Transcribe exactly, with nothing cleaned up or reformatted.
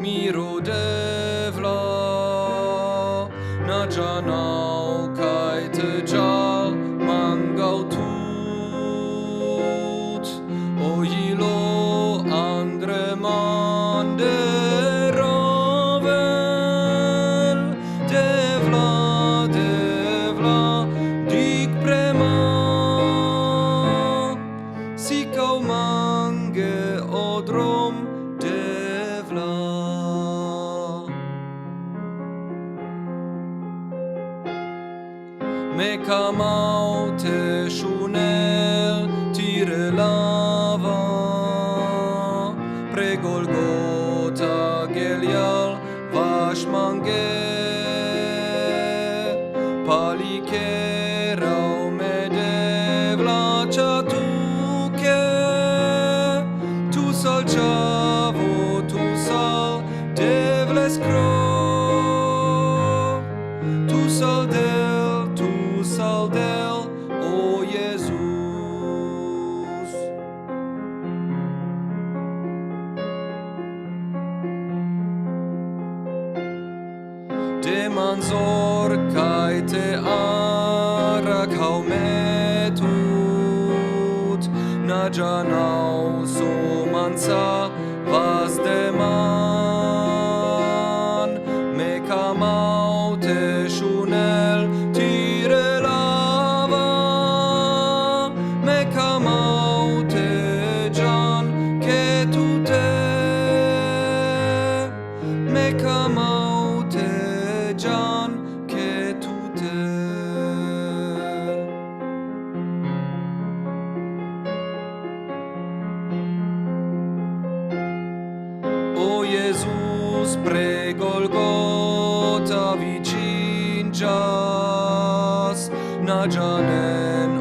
Miro Devla, na gianau cai te gial mangau tut, o ilo andre mande ravel. Devla, Devla, dic prema, si cau mange o drom, Devla. Me camau te shunel tire lava, pre Golgota gelial vash mange. Pali kerau me Devla ca tuke, tu sal cavo, tu sal Devleskro, tu sal del, tu sal del, o Jesus. Deman zor cai te arak hau me tut, na gianau so mansa vas deman. Me camau te shunel tire lava, me camau te gian che tu te, me camau te gian che tu te. O Jesus, pre Golgota vicin gias, na gianen